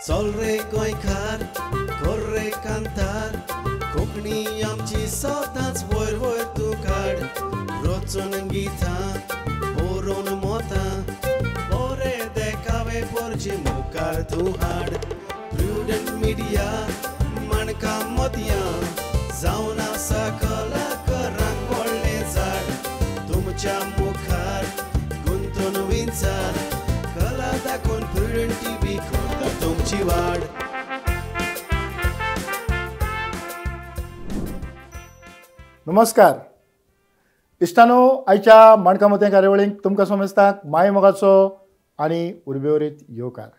चल रे गोंयकार कर रे कांतार, कोंकणी आमची सदांच वयर वयर तूं काड। रचून गितां बरोवन मोतां, बरे देखावे पोरचे मुखार तूं हाड। प्रुडंट मिडिया माणका मोतयां, जावन आसा कलाकारांक व्हडलें झाड। तुमच्या मुखार गुंतून विंचार, कला दाखोवन प्रुडंट टीव्ही करता तुमची वाड। नमस्कार इश्टानो, आयच्या माणका मोतयां कार्यावळीक तुमकां समजताक माय मोगाचो आनी उर्बेवरीत येवकार।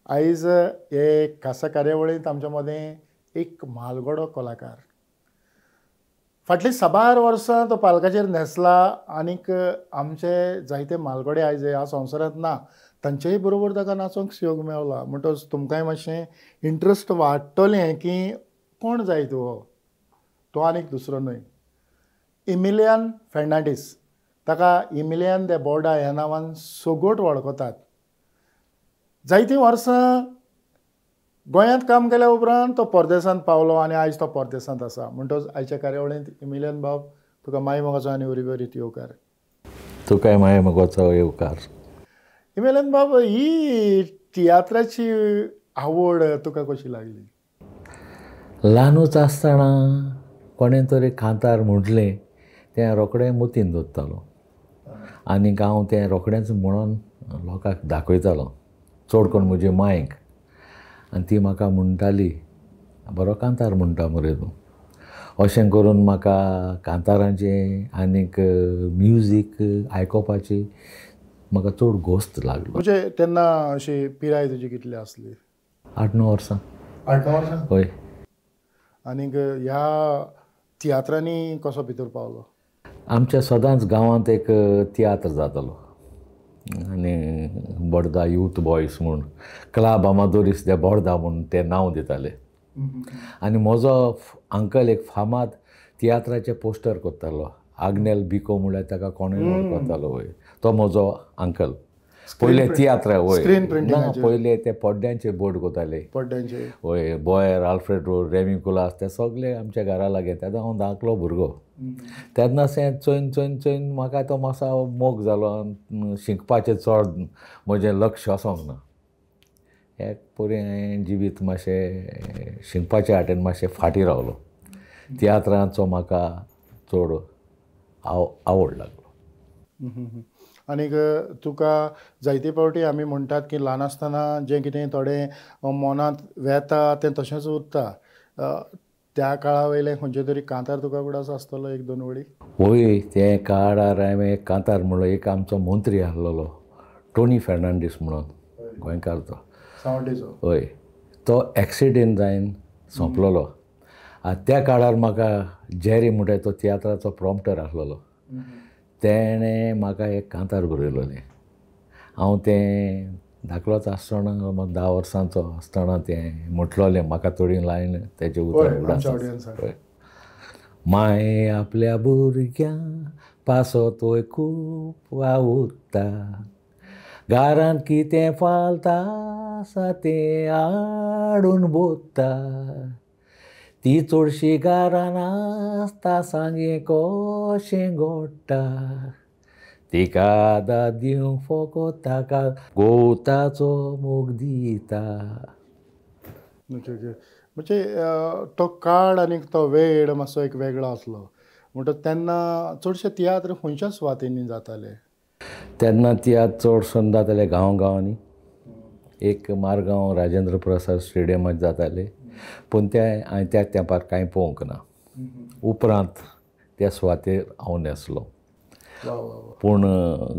आयज हे खासा कार्यावळींत आमच्या मदें एक म्हालगडो कलाकार, फाटलीं साबार वर्सां तो पालकाचेर न्हेसला आनीक आमचे जायते म्हालगडे आयज ह्या संवसारांत ना, तांचेय बरोबर ताका नाचोंक योग मेवला। म्हणटच तुमकांय मातशें इंट्रस्ट वाडटलें की कोण जायत हो, तो आनीक दुसरो न्हय, इमिलियन फेर्नांडीस। ताका इमिलियन दे बोर्डा ह्या नांवान सगोट वळखतात। जायतीं वर्सां गोंयांत काम केल्या उपरांत तो परदेसांत पावलो आनी आयज तो परदेसांत आसा। म्हणटच आयच्या कार्यावळींत इमिलियन बाब तुका माय मोगाचो आनी उर्बेवरीत येवकार। तुकाय माय मोगाचो येवकार। इमिलियन बाब, ही तियात्राची आवड तुका कशी लागली? ल्हानूच आसतना कोणें तरी कांतार म्हटलें तें रोखडें मतीन दवरतालो आनीक हांव तें रोखडेंच म्हणून लोकांक दाखयतालो, चड करून म्हजे मांयक। आनी ती म्हाका म्हणटाली, बरो कांतार म्हणटा मरे तूं। अशें करून म्हाका कांतारांचें आनीक म्युजीक आयकोपाची म्हाका चड गोस्त लागलो। म्हणजे तेन्ना अशी पिराय तुजी कितली आसली? 8-9 वर्सां। 8-9 वर्सां? हय। आनीक ह्या तियात्रांनी कसो भितर पावलो? आमच्या सदांच गांवांत एक तियात्र जातालो आनी बोर्दा यूथ बॉयज म्हूण, क्लाब आमादोरीस दे बोर्दा म्हूण तें नांव दिताले। आनी म्हजो अंकल एक फामाद तियात्राचें पोस्टर करतालो, आग्नेल बिको म्हळ्यार ताका कोणूय वळखतालो। वय, तो म्हजो अंकल। पयले तियात्र, वय ना, पयले ते पड्ड्यांचे बोर्ड करताले, पड्ड्यांचे। वय, बोयर, आल्फ्रेड रोड, रेमी कुलास, ते सगळे आमच्या घरा लागीं। तेन्ना हांव धाकलो भुरगो, तेन्ना सें चोयन चोयन चोयन म्हाका तो मातसो मोग जालो। शिकपाचें चड म्हजें लक्ष वचोंक ना। एक परी हांवें जिवीत मातशें शिकपाच्या वाटेन मातशें फाटीं रावलो। तियात्रांचो म्हाका चड आवड लागलो। आनीक तुका जायते फावटी आमी म्हणटात की ल्हान आसतना जें कितें थोडें मनांत वेता तें तशेंच उरता, त्या काळा वयलें खंयचें तरी कांतार तुका उगडास आसतलो एक दोन वळी? वय, तें काळार हांवें एक कांतार म्हणलो। एक आमचो मंत्री आसलेलो टोनी फेर्नांडीस म्हणून, गोंयकार तो, सांवड्डेचो। हय, तो एक्सिडेंट जावन सोंपलेलो। आनी त्या काळार म्हाका जेरी म्हणटा तो तियात्राचो प्रॉम्प्टर आसलेलो, तेणें म्हाका एक कांतार बरयलेलें। हांव तें धाकलोच आसतना, 10 वर्सांचो आसतना तें म्हटलोलें। म्हाका थोडी लायन तेजे उतर उगडास। माय आपल्या भुरग्यां पासत वय खूब वावुरता, घरांत कितें फालता आसा तें हाडून बोत्ता, ती चडशी घरान आसता सांगे कशें घडटा, तिका आदार दिवंक फकत ताका गोवताचो मोग दिता। ओके ओके, म्हणजे तो काळ आनी तो वेळ मातसो एक वेगळो आसलो। म्हणटच तेन्ना चडशे तियात्र खंयच्या सुवातींनी जाताले? तेन्ना तियात्र चडसो जाताले गांव गांवांनी। एक मारगांव राजेंद्र प्रसाद स्टेडियमांत जाताले, पूण ते हांवें त्या तेंपार कांय पळोवंक ना। उपरांत त्या सुवातेर हांव न्हेसलो, पूण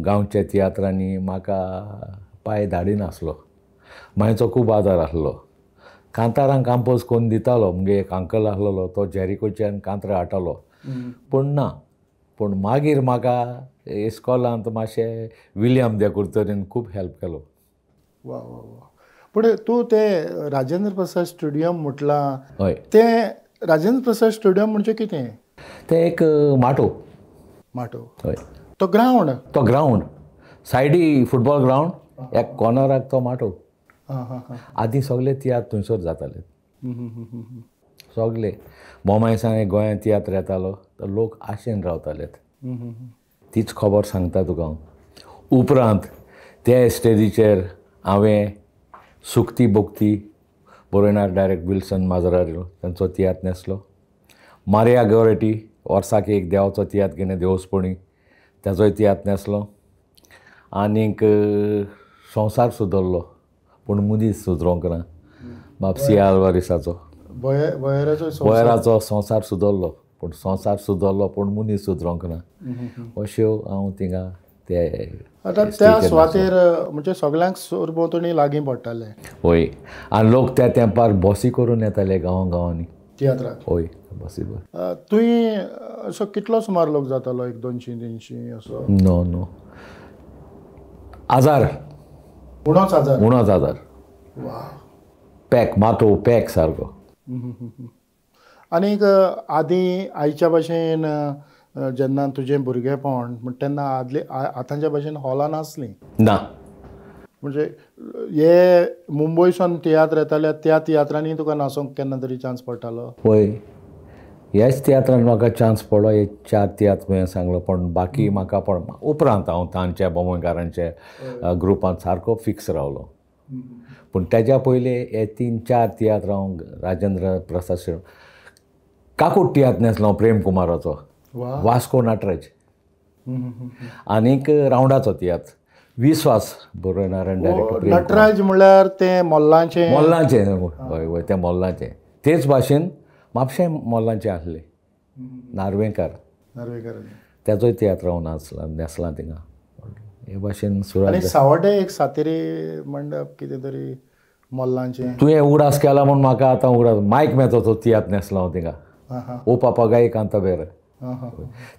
गांवच्या तियात्रांनी म्हाका पांय धाडिनासलो। मांयचो खूब आदार आसलो। कांतारांक कांपोज करून दितालो। मुगे एक अंकल आसलेलो, तो जेरिकोच्यान कांतरां हाडटालो, पूण ना। पूण मागीर म्हाका इस्कॉलांत मातशें विलियम दे कुर्तरीन खूब हेल्प केलो। वा वा वा। पूण तूं तें राजेंद्र प्रसाद स्टेडियम म्हटलां, हय, तें राजेंद्र प्रसाद स्टेडियम म्हणजे कितें? तें एक माटो। माटो? हय। तो ग्रावंड? तो ग्रावंड, सायडी फुटबॉल ग्रावंड, एक कॉर्नराक तो माटो। आदीं सगळे तियात्र थंयसर जाताले सगळे. बोमायसान गोंयांत तियात्र येतालो तर लोक आशेन रावताले. तीच खबर सांगता तुका हांव. उपरांत ते स्टेजीचेर हांवें सुक्ती बोक्ती बरोयणार डायरेक्ट विल्सन माजरारो तांचो तियात्र न्हेसलो. मारिया गोरेटी वर्साक एक देवाचो तियात्र घेवन देवस्पणी ताचोय तियात्र न्हेसलो. आनीक संवसार सुदरलो पूण मुदीस सुदरोंक ना बाब सी आल्वारिसाचो बोयराचो संवसार सुदरलो पूण संवसार सुदरलो पूण मनीस सुदरोंक ना. अश्यो हांव थिंगा ते आतां त्या सुवातेर म्हणजे सगळ्यांक सरभोंवतणी लागीं पडटाले. हय आनी लोक त्या तेंपार बसी करून येताले गांवां गांवांनी तियात्राक. हय बसी. तुवें असो कितलो सुमार लोक जातालो? एक 200-300 असो? No no 1000. उणोच 1000? उणोच 1000. वा पॅक मातो पॅक सारको. आनीक आदीं आयच्या भाशेन जेन्ना तुजें भुरगेपण म्हण तेन्ना आदले आतांच्या भाशेन हॉलां नासलीं ना. म्हणजे हे मुंबयसून तियात्र येताले त्या तियात्रांनी तुका नाचोंक केन्ना तरी चान्स पडटालो? हय ह्याच तियात्रान म्हाका चान्स पडलो. हे 4 तियात्र हांवें सांगलो पण बाकी म्हाका पण उपरांत हांव तांच्या बोमोयकारांच्या ग्रुपांत सारको फिक्स रावलो. पूण तेज्या पयलीं हे 3-4 तियात्र हांव राजेंद्र प्रसाद काकूट तियात्र न्हेसलो प्रेम कुमाराचो वास्को नटराज आनीक रावंडाचो तियात्र विस्वास बरोयणार डायरेक्टर नटराज म्हणल्यार ते मोल्लांचे मोल्लांचे. हय हय ते मोल्लांचे. तेच भाशेन म्हापशें मोल्लांचे आसले नार्वेंकार नार्वेंकार ताचोय तियात्र हांव नाचला न्हेसला थिंगा. हे भाशेन सुरवात. सावड्डे एक सातेरी मंडप कितें तरी मोल्लांचें तुवें उगडास केला म्हूण म्हाका आतां उगडास. मायक मेथाचो तियात्र न्हेसलो हांव थिंगा. ओ पापा गाय कांताबेर.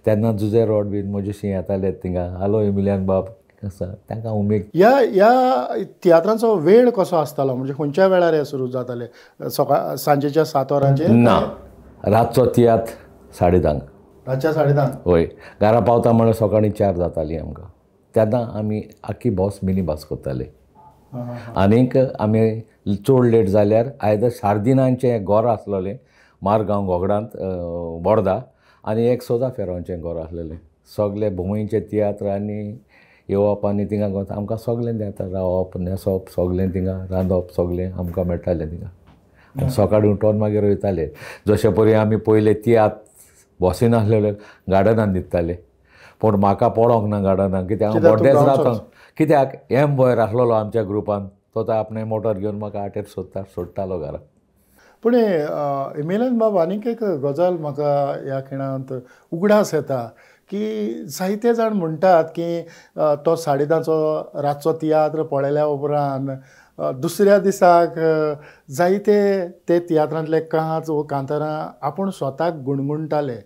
तेन्ना जुजे रोड बीन म्हजेशी येताले थिंगा. हॅलो एमिलियन बाब आसा तांकां उमेद. ह्या ह्या तियात्रांचो वेळ कसो आसतालो? म्हणजे खंयच्या वेळार हे सुरू जाताले? सकाळ सांजेच्या 7 वरांचेर? ना रातचो तियात्र 10:30. रातच्या 10:30? हय घरा पावता म्हणल्यार सकाळीं 4 जातालीं आमकां. तेन्ना आमी आख्खी बस मिनी बस करताले. आनीक आमी चड लेट जाल्यार आयदर सार्दिनांचें गोर आसलेलें मारगांव गोगडांत बोर्दा आनी एक सोदा फेरांचें गोर आसलेलें. सगळे भोंवयचे तियात्र आनी येवप आनी थिंगा आमकां सगळें येता रावप न्हेसप सगळें थिंगा रांदप सगळें आमकां मेळटालें थिंगा. आनी सकाळीं उठोन मागीर वयताले. जशे परी आमी पयले तियात्र बसीन आसलेले गार्डनान दिताले पूण म्हाका पडोंक ना गार्डनान कित्याक हांव बोड्डेच रावता. कित्याक एम बॉयर आसलेलो आमच्या ग्रुपान तो तो आपणें मोटर घेवन म्हाका आटेर सोदता सोडटालो घरा. पूण एमिलियन बाब आनीक एक गजाल म्हाका ह्या खिणांत उगडास येता की जायते जाण म्हणटात की तो 10:30चो रातचो तियात्र पळयल्या उपरांत दुसऱ्या दिसाक जायते ते तियात्रांतले कांच वो कांतारां आपूण स्वताक गुणगुणटाले.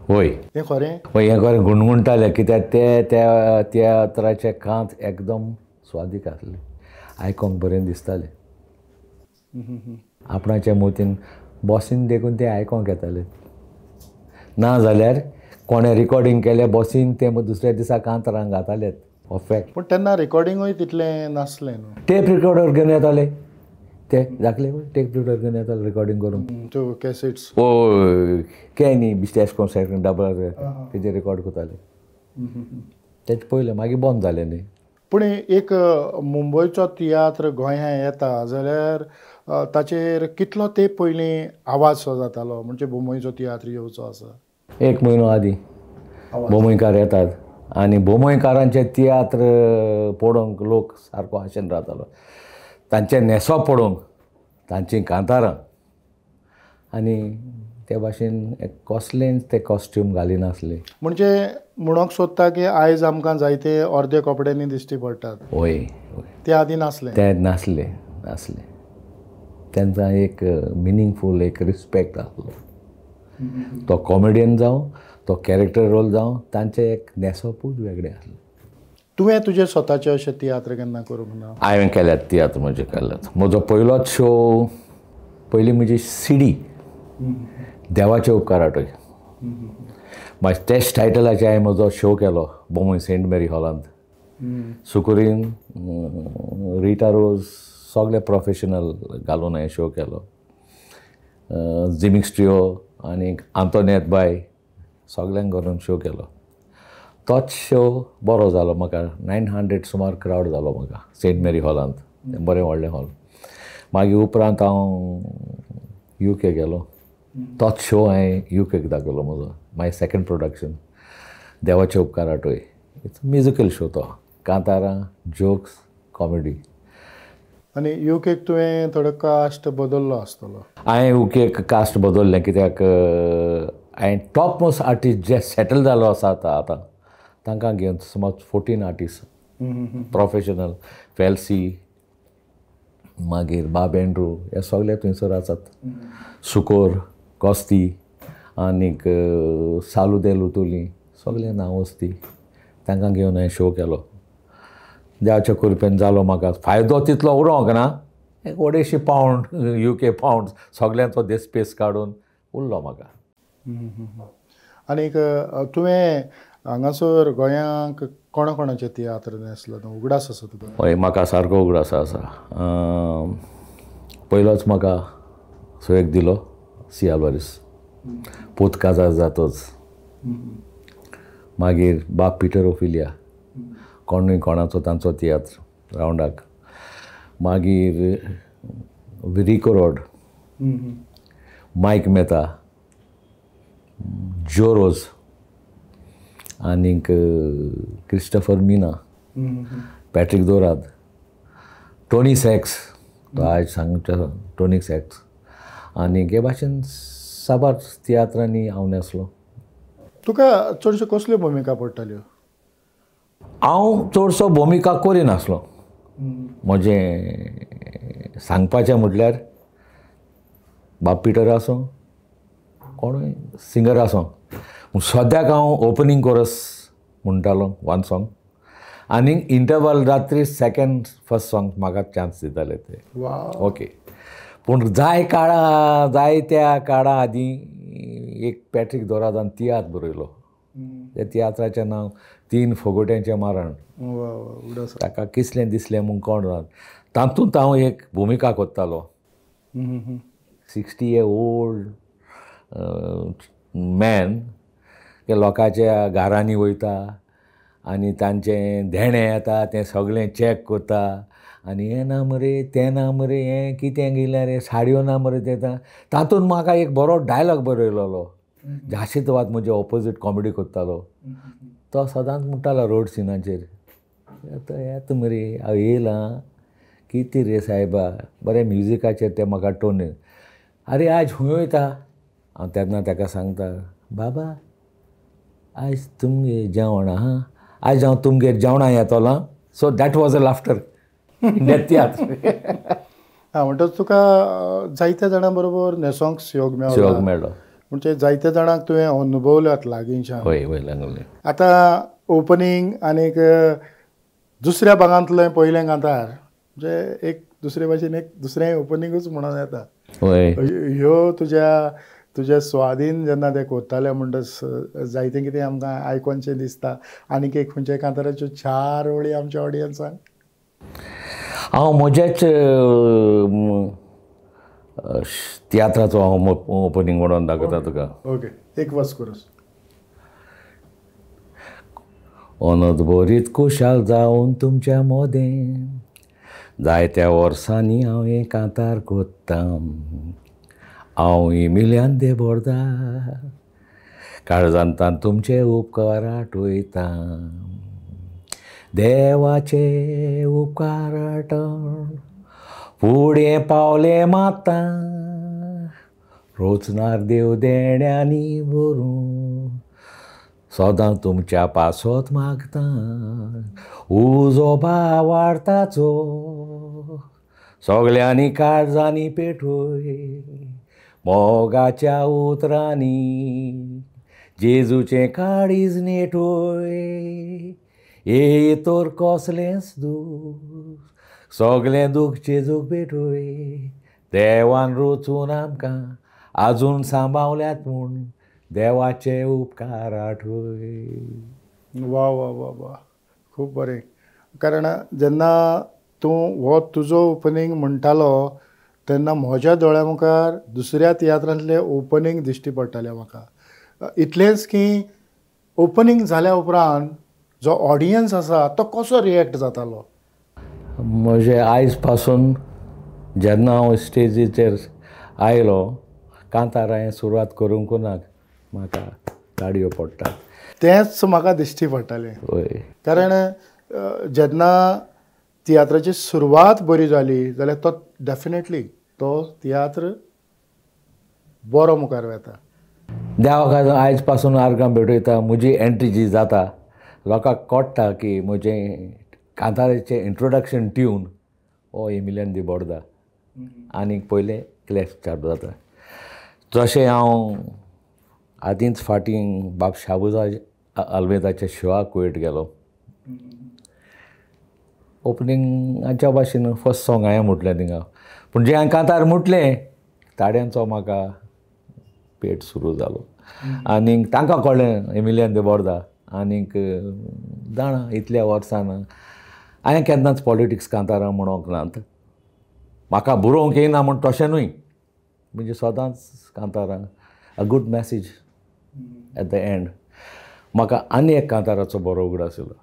हय हें खरें? हय हें खरें गुणगुणटाले कित्याक ते त्या तियात्राचे कांच एकदम स्वादीक आसले आयकोंक बरें दिसतालें. आपणाच्या मोतीन बसीन देखून ते आयकोंक येताले. ना जाल्यार कोणें रिकॉर्डिंग केलें बसीन तें दुसऱ्या दिसा कांतारां गातालेत. हो फॅक्ट. पूण तेन्ना रिकॉर्डिंगूय तितलें नासलें न्हू? टेप रिकॉर्डर घेवन येताले ते दाखले टेप रिकॉर्डर घेवन येताले रिकॉर्डिंग करून. त्यो कॅसेट्स? हय कॅनी बिस्टेस कॉन्सर्ट डबल तेजेर रिकॉर्ड करताले. तेच पयलें मागीर बंद जालें न्ही. पूण एक मुंबयचो तियात्र गोंयांत येता जाल्यार ताचेर कितलो तेंप पयलीं आवाज सो जातालो? म्हणजे मुंबयचो तियात्र येवचो आसा 1 म्हयनो आदीं बोमोयकार येतात आनी बोमोयकारांचे तियात्र पळोवंक लोक सारको आशेन रावतालो. तांचें न्हेसप पळोवंक तांचीं कांतारां आनी ते भाशेन कसलेंच ते कॉस्ट्यूम घालिनासले. म्हणजे म्हणूंक सोदता की आयज आमकां जायते अर्दे कपड्यांनी दिश्टी पडटात. हय ते आदीं नासले? ते नासले नासले. तांकां एक मिनींगफूल एक रिस्पेक्ट आसलो. तो कॉमेडियन जावं तो कॅरेक्टर रोल जावं तांचें एक न्हेसपूच वेगळें आसलें. तुवें तुजे स्वताचे अशे तियात्र केन्ना करूंक ना? हांवें केल्यात तियात्र म्हजे केल्यात. म्हजो पयलोच शो पयली म्हजी सीडी देवाचे उपकार आटय मागीर तेच टायटलाचे हांवें म्हजो शो केलो बोमोय सेंट मेरी हॉलांत. सुकुरीन रिटा रोज सगळे प्रोफेशनल घालून हांवें शो केलो. जिमिक्स ट्रियो आनी आंतोनेत बाय सगल्यांक घालून शो केलो. तोच शो बरो जालो म्हाका. 900 सुमार क्रावड जालो म्हाका सेंट मेरी हॉलांत, बरें व्हडलें हॉल. मागीर उपरांत हांव युके गेलो. तोच शो हांवें युकेक दाखयलो म्हजो, माय सेकंड प्रोडक्शन देवाचे उपकार आठय. It's musical show तो, कांतारां, जोक्स, कॉमेडी. आनी युकेक तुवें थोडो कास्ट बदल्लो आसतलो? हांवें युकेक कास्ट बदल्लें कित्याक हांवें टॉप मोस्ट आर्टिस्ट जे सेटल जालो आसा आतां आतां तांकां घेवन सुमार 14 आर्टिस्ट प्रोफेशनल, फेल्सी, मागीर बाब एंड्रू, हे सगळे थंयसर आसात. सुकोर, कॉस्ती आनीक सालू दे लुतुली, सगळे नांव वस्ती तांकां घेवन हांवें शो केलो. देवाच्या कृपेन जालो म्हाका फायदो तितलो उरोंक ना, एक 250 पावंड युके पावंड सगल्यांचो देसपेस काडून उरलो म्हाका. आनीक तुवें हांगासर गोंयांक कोणा कोणाचे तियात्र न्हेसलो, उगडास आसा तुका? हय, म्हाका सारको उगडास आसा. पयलोच म्हाका सुयेक दिलो सी आल्वारीस, पूत काजार जातोच. मागीर बाब पिटर ओफिलिया, कोणूय कोणाचो तांचो तियात्र रावंडाक. मागीर रिको रोड, मायक मेहता, जोरोज आनीक Christopher Meena, Patrick दोराद, Tony sex, तो आयज सांगता टोनी सॅक्स, आनीक हे भाशेन साबार तियात्रांनी हांव न्हेसलो. तुका चडश्यो कसल्यो भुमिका पडटाल्यो? हांव चडसो भुमिका करिनासलो. म्हजें सांगपाचें म्हटल्यार बाब पिटर आसूं, कोणूय सिंगर आसूं, सद्याक हांव ओपनींग कोरस म्हणटालो वन सॉंग, आनी इंटरवल रात्री सेकेंड फर्स्ट सॉंग म्हाका चान्स दिताले ते. ओके, पूण जाय काळा जाय त्या काळा आदीं एक पॅट्रीक दोरादान तियात्र बरयलो. त्या तियात्राचें नांव 3 फोगोट्यांचें मारण. ताका किसलें दिसलें म्हूण कोण जाण, तातूंत हांव एक भुमिका करतालो. 60 year old man लोकांच्या घरांनी वयता आनी तांचें देणें येता तें सगळें चॅक करता, आनी हें ना मरे तें ना मरे, हें कितें गेल्यार रे, साडयो ना मरे तें. तातूंत म्हाका एक बरो डायलॉग बरयलोलो. जाशीतवाद म्हजे ऑपोजीट कॉमेडी करतालो. तो सदांच म्हणटालो रोड सिनाचेर, आतां येता मरे हांव येयलां कितें रे सायबा, बरें म्युजिकाचेर तें म्हाका टोन, आरे आज खंय वयता? हांव तेन्ना ताका सांगता, बाबा आयज तुमगेर जेवण आहा, आयज हांव तुमगेर जेवणां येतलो. So that was a laughter in that tiatr. हां, म्हणटच तुका जायत्या जाणां बरोबर न्हेसोंक सहयोग मेळ्ळो. सहयोग मेळ्ळो म्हणजे जायत्या जाणांक तुवें अनुभवल्यात लागींच्यान. हय हय, लागले. आतां ओपनींग आनीक दुसऱ्या भागांतलें पयलें कांतार म्हणजे एक दुसरे भाशेन एक दुसरें ओपनिंगूच म्हणून येता. हय, ह्यो तुज्या तुज्या स्वादीन जेन्ना ते करताले म्हणटच जायतें कितें आमकां आयकोनशें दिसता. आनीक एक खंयच्या कांताराच्यो 4 ओळी आमच्या ऑडियन्सांक? हांव म्हज्याच तियात्राचो हांव ओपनींग म्हणून दाखयता तुका. ओके, एक वस कोरस. अनद बरीच खुशाल जावन तुमच्या मोदें, जायत्या वर्सांनी हांव हें कांतार कोत्तां, हांव इमिल्यान देबोर्दा, काळजांतान तुमचे उपकार आठवयतां, देवाचे उपकार आठवण फुडें पावलें माता, रोचणार देव देण्यांनी भरून, सदां तुमच्या पासत मागता, उजो भावार्थाचो सगल्यांनी काळजांनी पेटोय, मोगाच्या उतरांनी जेजूचें काळीज नेटोय, ये तर कसलेंच दूख सगलें दूख जेजूक भेटोय, देवान रोचून आमकां आजून सांबावल्यात म्हूण देवाचे उपकार आठवय. वा वा वा वा, खूब बरें. कारण जेन्ना तूं हो तुजो ओपनींग म्हणटालो तेन्ना म्हज्या दोळ्या मुखार दुसऱ्या तियात्रांतलें ओपनींग दिश्टी पडटालें म्हाका. इतलेंच की ओपनींग जाल्या उपरांत जो ऑडियन्स आसा तो कसो रिएक्ट जातालो? म्हजे आयज पासून जेन्ना हांव स्टेजीचेर आयलो कांतार हांवें सुरवात करूंक ना, म्हाका ताळयो पडटात तेंच म्हाका दिश्टी पडटालें. हय, कारण जेन्ना तियात्राची सुरवात बरी जाली जाल्यार तो डेफिनेटली तो तियात्र बरो मुखार वता. देवाक आयज पासून आर्गां भेटयता. म्हजी एंट्री जी जाता लोकांक कळटा की म्हजें कांताराचें इंट्रोडक्शन ट्यून हो एमिलियन दी बोर्दा आनीक पयलें क्लॅश चालू जाता. जशें हांव आदींच फाटीं बाब शाबुजा आल्मेदाच्या शिवा कुवेट गेलो, ओपनिंगाच्या भाशेन फर्स्ट सॉंग हांवें म्हटलें थिंगा, पूण जें हांवें कांतार म्हटलें ताड्यांचो म्हाका पेट सुरू जालो आनीक तांकां कळ्ळें एमिलियन दे बोर्दा. आनीक जाणा इतल्या वर्सान हांवें केन्नाच पॉलिटिक्स कांतारां म्हणोंक नात, म्हाका बरोवंक येयना म्हूण तशें न्हय, म्हणजे सदांच कांतारां a good message at the end. म्हाका आनी एक कांताराचो बरो उगडास येयलो,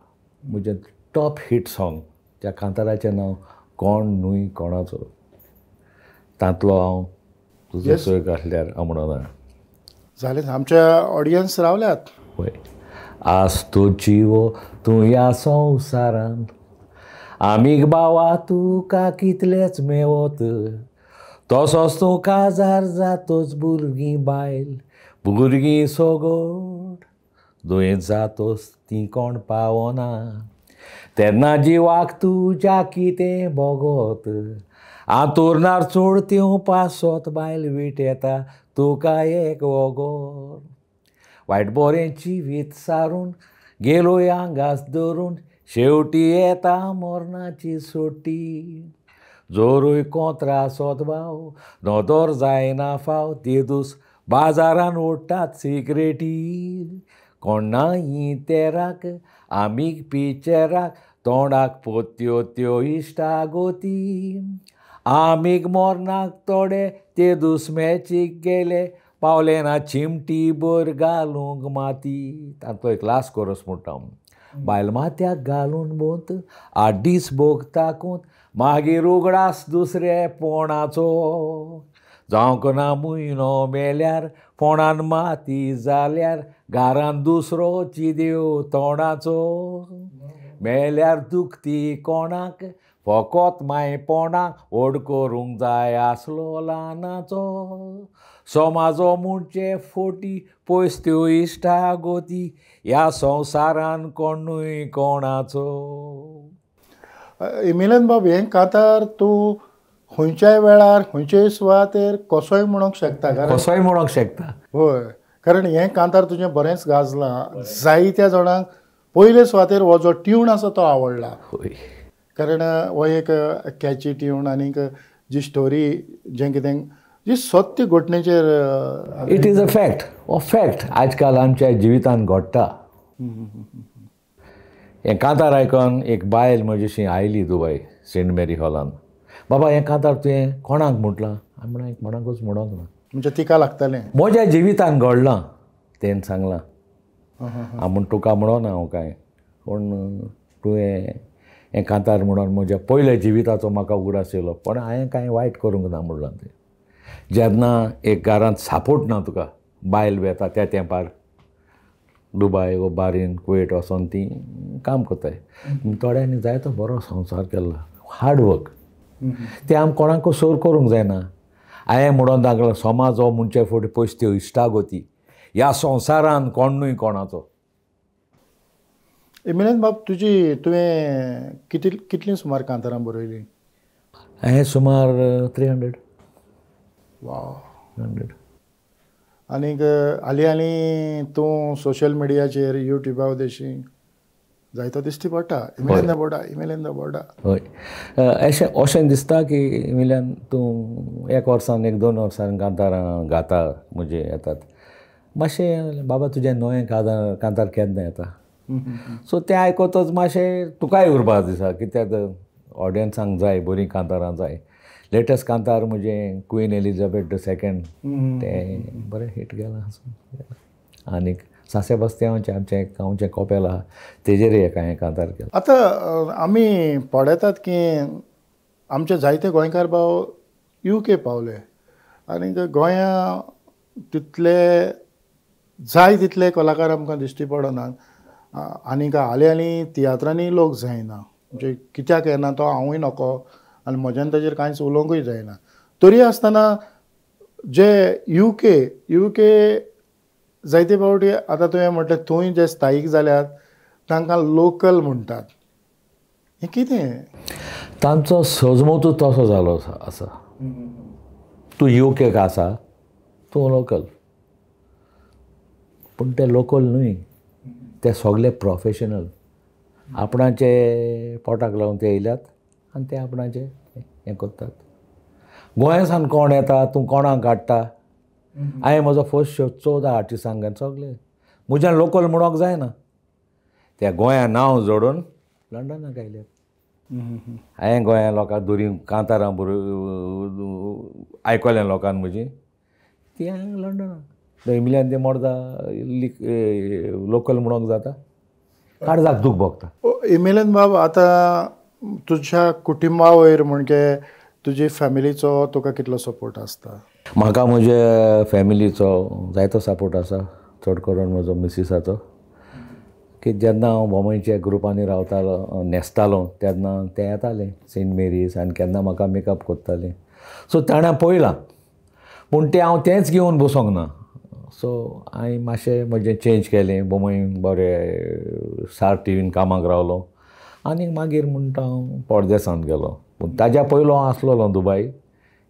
म्हजें टॉप हिट सॉंग, त्या कांताराचें नांव कोण न्हय कोणाचो, तांतलो हांव तुजो सोय आसल्यार हांव म्हणोना. जालें, आमच्या ऑडियन्स रावल्यात. हय, आज तो जिवो तूं ह्या संवसारान आमीग बावा तुका कितलेच मेवत, तसोच तूं काजार जातोच भुरगीं बायल भुरगीं सोगोट दुयेंत जातोच तीं कोण पावना, तेन्ना जिवाक तुज्या कितें भोगत, आंतुरणार चोड त्यो पासत बायल विट येता तुका एक वोगोर, वायट बरें जिवीत सारून गेलो आंगास धरून शेवटी येता मरणाची सुटी, जोरूय कोंत्रा आसत भाव नदर जायना फाव तेदूस बाजारान ओडटात सिगरेटी, कोणाय तेराक आमी पिक्चराक तोंडाक पोत्यो त्यो इश्टागोती, आमीग मरणाक थोडे ते दीस मॅचीक गेले पावले ना चिमटी भर घालूंक माती. तांतलो एक लास्ट कोरस म्हणटा हांव, बायल माथ्याक घालून बोत आठ दीस भोगताकूत मागीर उगडास दुसरे पोणाचो, जावंक ना म्हयनो मेल्यार फोणान माती जाल्यार घरान दुसरो चिदेव तोंडाचो, मेल्यार दुखती कोणाक फकत मायपोणाक व्हड करूंक जाय आसलो ल्हानाचो, समाजो म्हणचे फोटी पयस त्यो इश्टागोती ह्या संवसारान कोणूय कोणाचो. एमिलियन बाब, हें कांतार तूं खंयच्याय वेळार खंयच्याय सुवातेर कसोय म्हणूंक शकता. कसोय म्हणूंक शकता. हय, कारण हें कांतार तुजें बरेंच गाजलां, जायत्या जाणांक पयले सुवातेर हो जो ट्यून आसा तो आवडला. हय, कारण हो एक कॅची ट्यून आनीक जी स्टोरी जें कितें जी सत्य घटनेचेर it is a fact, हो फॅक्ट आजकाल आमच्या जिवितांत घडटा. हें कांतार आयकून एक बायल म्हजीशी आयली दुबय सेंट मेरी हॉलान, बाबा हें कांतार तुवें कोणाक म्हटलां? हांवें म्हणलें कोणाकूच म्हणोंक ना. म्हणजे तिका लागतालें म्हज्या जिवितान घडलां तेणें सांगलां. हांव म्हण तुका म्हणोना हांव कांय, पूण तुवें हें कांतार म्हणून म्हज्या पयल्या जिविताचो म्हाका उगडास येयलो, पण हांवें कांय वायट करूंक ना म्हणलां तें. जेन्ना एक घरांत सपोर्ट ना तुका, बायल वेता त्या तेंपार दुबाय वो बारीन कुवेट वचोन ती काम करताय, थोड्यांनी जायतो बरो संवसार केल्लो, हार्ड वर्क, तें आम कोणाकूच सोर करूंक जायना. हांवें म्हणून दाखयलां समाज हो म्हणचे फुडें पयस त्यो इश्टागोती ह्या संवसारान कोण न्हय कोणाचो. एमिलियन बाब, तुजी तुवें कितलीं सुमार कांतारां बरयलीं? हांवें सुमार 300. वाव, 100. आनीक हालीं हालीं तूं सोशल मिडियाचेर युट्यूबा देशी जायतो दिश्टी पडटा, एमिलियन दा बोर्डा, एमिलियन दा बोर्डा. हय, अशें अशें दिसता की एमिलियन तूं एक वर्सान एक दोन वर्सान कांतारां गाता म्हजे येतात मातशें, बाबा तुजें नवें कांतार केन्ना येता? सो तें आयकतच मातशें तुकाय उरपा दिसा, कित्याक ऑडियन्सांक जाय बरीं कांतारां जाय. लेटस्ट कांतार म्हजें क्वीन एलिझाबेथ the second तें बरें हिट गेलां. आनीक सांसे बस्त्यांवचें आमचें गांवचें कोपेल आहा तेजेरय एक हांवें कांतार केलां. आतां आमी पळयतात की आमचे जायते गोंयकार भाव UK पावले आनी गोंया तितले जाय तितले कलाकार आमकां दिश्टी पडनात आनीक हालीं हालीं तियात्रांनी लोक जायना, म्हणजे कित्याक येना तो हांवूय नको आनी म्हज्यान ताजेर कांयच उलोवंकूय जायना. तरी आसतना जे UK जायते फावटी आतां तुवें म्हटलें थंय जे स्थायीक जाल्यात तांकां लोकल म्हणटात, हें कितें? तांचो सजमोतू तसो जालो आसा. तूं UK आसा तूं लोकल, पूण ते लोकल न्हय, ते सगळे प्रोफेशनल. आपणाचे पोटाक लावन ते येयल्यात आनी ते आपणाचे हें करतात. गोंया सावन कोण येता तूं कोणाक काडटा. हांवें म्हजो फर्स्ट शो 14 आर्टिस्टांक सगळे म्हज्यान लोकल म्हणोंक जायना, त्या गोंया नांव जोडून लंडनाक आयल्यात. हांवें गोंया लोकांक दोरी कांतारां बरी आयकलें लोकांक म्हजी, ती हांवें लंडनाक एमिलियान ते मोर्दा लोकल म्हणोंक जाता, काळजाक दूख भोगता. एमिलियन बाब, आतां तुज्या कुटुंबा वयर म्हणजे तुजी फॅमिलीचो तुका कितलो सपोर्ट आसता? म्हाका म्हज्या फॅमिलीचो जायतो सपोर्ट आसा, चड करून म्हजो मिसिसाचो. की जेन्ना हांव बोंबयच्या ग्रुपांनी रावतालो न्हेसतालो तेन्ना ते येताले सेंट मेरीज आनी केन्ना म्हाका मेकअप करताले. सो ताणें पळयलां, पूण तें हांव तेंच घेवन बसोंक ना. सो हांवें मातशें म्हजें चेंज केलें, बोंबय बरें सार टिवीन कामाक रावलो आनी मागीर म्हणटा हांव परदेसांत गेलो. पूण ताज्या पयलो हांव आसलेलो दुबाय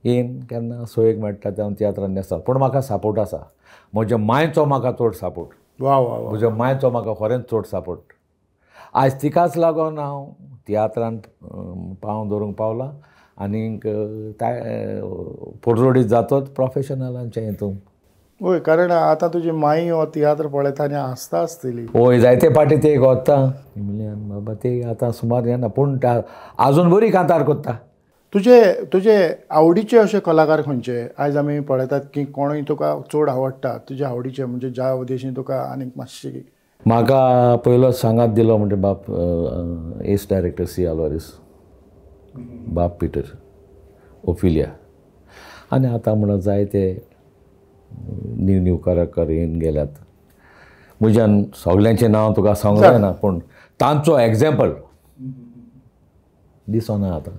येन केन्ना सोयेक मेळटा तेन्ना तियात्रान न्हेसता. पूण म्हाका सपोर्ट आसा, म्हज्या मांयचो म्हाका चड सपोर्ट. वा वा, म्हज्या मांयचो म्हाका खरेंच चड सपोर्ट. आयज तिकाच लागून हांव तियात्रान पांव दवरूंक पावलां आनीक पोरजोडीत जातच प्रोफेशनलांचें हितून. हय, कारण आतां तुजी माई हो तियात्र पळयता आनी हांसता आसतली. हय, जायते फावटी ते वता एमिलियान बाबा, ते आतां सुमार येना पूण आजून बरी कांतार करता. तुजे तुजे आवडीचे अशे कलाकार खंयचे? आयज आमी पळयतात की कोणूय तुका चड आवडटा, तुजे आवडीचे म्हणजे ज्या उद्देशीन तुका आनीक मातशी. म्हाका पयलो सांगात दिलो म्हणजे बाप एस डायरेक्टर सी आल्वारीस, बाप पिटर, ओफिलिया, आनी आतां म्हणून जायते न्यू न्यू कलाकार येवन गेल्यात. म्हज्यान सगल्यांचें नांव तुका सांगूंक जायना, पूण तांचो एग्जाम्पल दिसना आतां.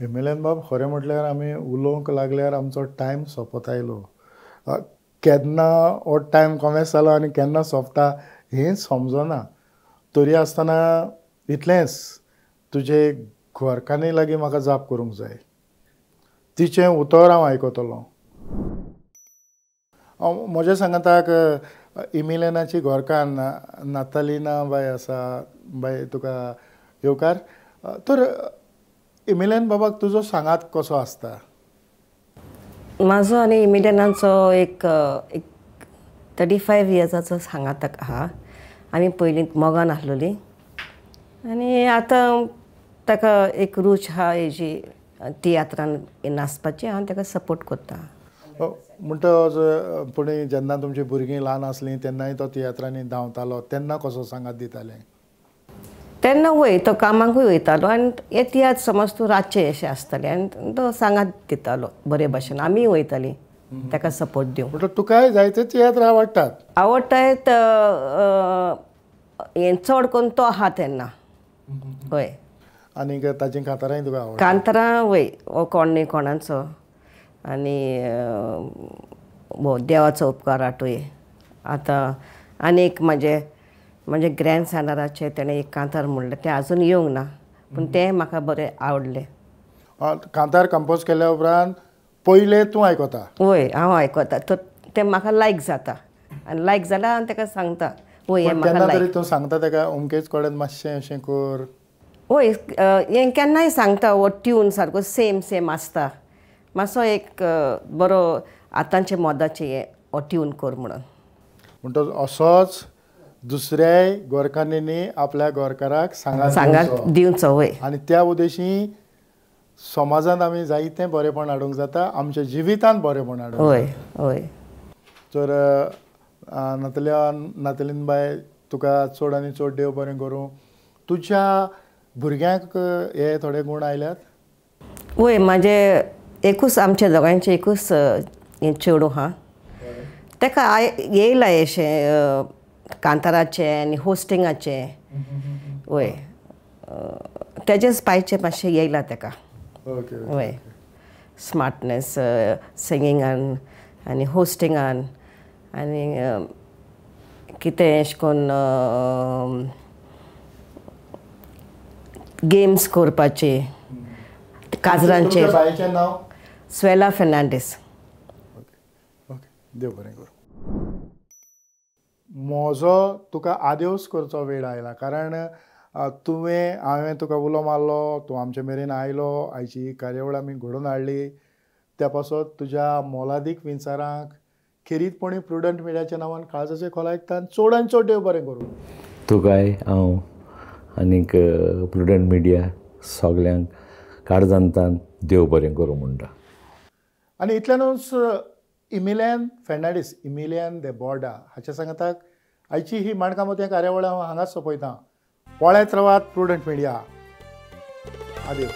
एमिलियन बाब, खरें म्हटल्यार आमी उलोवंक लागल्यार आमचो टायम सोंपत आयलो. केन्ना हो टायम कॉमेस जालो आनी केन्ना सोंपता हें समजना. तरी आसतना इतलेंच तुजे घरकान्नी लागीं म्हाका जाप करूंक जाय, तिचें उतर हांव आयकतलो. म्हज्या सांगाताक एमिलियनाची घरकान्न नातालिना बाय आसा. बाय, तुका येवकार. तर एमिलियन बाबाक तुजो सांगात कसो आसता? म्हाजो आनी एमिलियनाचो एक 35 इयर्साचो सांगात आहा. आमी पयलीं मोगान आसलोलीं आनी आतां ताका एक रूच आहा हेजी तियात्रान नाचपाची, हांव ताका सपोर्ट करता. म्हणटच पूण जेन्ना तुमची भुरगीं ल्हान आसलीं तेन्नाय तो तियात्रांनी धांवतालो, तेन्ना कसो सांगात दिताले? तेन्ना वय तो कामाकूय वयतालो आनी हे तियात्र समज तूं रातचें अशें आसतालें आनी तो सांगात दितालो बरे भाशेन. आमीय वयतालीं ताका सपोर्ट दिवंक. म्हणटच तुकाय जायते तियात्र आवडटात? आवडटात, हें चड करून तो आहा तेन्ना. हय, आनीक ताचीं कांतारांय तुका आवडटा? कांतारां वय, हो कोण न्ही कोणाचो आनी देवाचो उपकार आटोय. आतां आनी एक म्हाजे म्हणजे ग्रँड सनाराचें तेणें एक कांतार म्हणलें, तें आजून येवंक ना पूण तें म्हाका बरें आवडलें. कांतार कंपोज केल्या उपरांत पयलें तूं आयकता? वय, हांव आयकता, तर तें म्हाका लायक जाता आनी लायक जाल्यार हांव ताका सांगता. वय, हें म्हाका लायक. तूं सांगता ताका अमकेच कडेन मातशें अशें कर? वय, हें केन्नाय सांगता. हो ट्यून सारको सेम सेम आसता, मातसो एक बरो आतांचे मोदाचें हें हो ट्यून कर म्हणून. म्हणटच असोच दुसऱ्याय गोरकान्नींनी आपल्या गोरकाराक सांगात दिवचो. वय, आनी त्या उद्देशी समाजांत आमी जायतें बरेंपण हाडूंक जाता, आमच्या जिवितांत बरेंपण हाडूंक. हय हय. तर नातल्या नातलीन बाय, तुका चड आनी चड देव बरें करूं. तुज्या भुरग्यांक हे थोडे गूण आयल्यात? वय, म्हाजे एकूच, आमच्या दोगांयचें एकूच हें चेडूं आहा, ताका येयलां अशें कांताराचें आनी होस्टिंगाचें. वय, तेजेच पायचें मातशें येयलां ताका. वय, स्मार्टनेस सिंगिंगान आनी होस्टिंगान आनी कितें अशें करून गेम्स करपाचे, काजरांचे. बायचें नांव? स्वेला फेर्नांडीस. ओके ओके, देव बरें करूं. म्हजो तुका आदेवस करचो वेळ आयला, कारण तुवें हांवें तुका उलो मारलो, तूं आमचे मेरेन आयलो, आयची कार्यावळ आमी घडोवन हाडली, त्या पासत तुज्या मोलादीक विचारांक खेरीतपणी प्रुडंट मिडियाच्या नांवान काळजाचे खोलायकतान चड आनी चड देव बरें करूं. तुकाय हांव आनीक प्रुडंट मिडिया सगल्यांक काळजांतान देव बरें करूं म्हणटा. आनी इतल्यानूच इमिलियन फेर्नांडीस, इमिलियन दे बोर्डा हाच्या सांगाताक आयची ही माणकां मोतयां कार्यावळ हांव हांगाच सोंपयतां. पळयत रावात प्रुडंट मिडिया. आदेव.